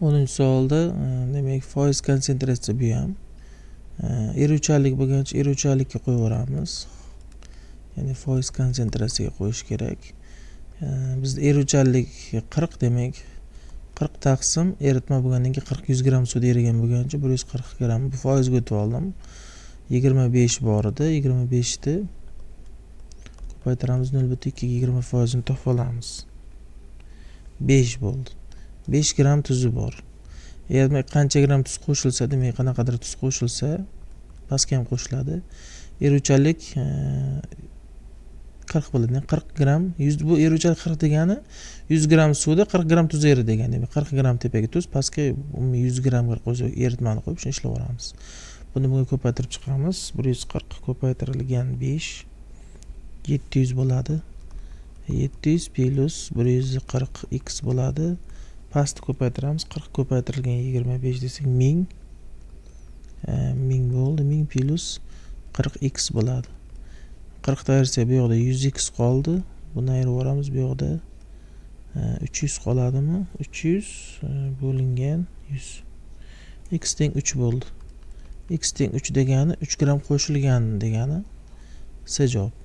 10-savolda demak, foiz konsentratsiya bu ham. Eruvchanlik bo'lgancha eruvchanlikka qo'yib yuboramiz. Ya'ni foiz konsentratsiyaga qo'yish kerak. Bizda eruvchanlik 40, demak 40 taqsim eritma bo'lgandan keyin 40 100 gramm suvda erigan bo'lgancha 140 gramm, bu foizga o'tib oldim. 25 bor edi, 25 ni ko'paytiramiz 0,2 ga, 20 foizini topib olamiz. 5 bo'ldi. 5 gramm tuzi bor. Demak, qancha gramm tuz qo'shilsa, demak, qanaqadir tuz qo'shilsa, pastga ham qo'shiladi. Eruvchanlik 40 bo'ladi. Demak, 40 gramm, 100, bu eruvchanlik 40 degani 100 gramm suvda 40 gramm tuz eridi degani. Demak, 40 gramm tepaga tuz, pastga umumiy 100 grammga qo'ysak eritmani qo'yib, shuni ishlab yuboramiz. Buni bunga ko'paytirib chiqamiz. 140 ko'paytirilgan 5 700 bo'ladi. 700 plyus 140 x bo'ladi. Pastni ko'paytiramiz. 40 ko'paytirilgan 25 desak 1000, 1000 bo'ldi. 1000 plyus 40 x bo'ladi. 40 ta ayirsak, bu yoqda 100 x qoldi. Buni ayirib yuboramiz, bu yoqda 300 qoladimi? 300 bo'lingan 100. X teng 3 bo'ldi. X teng 3 degani 3 gramm qo'shilgan degani. C javob.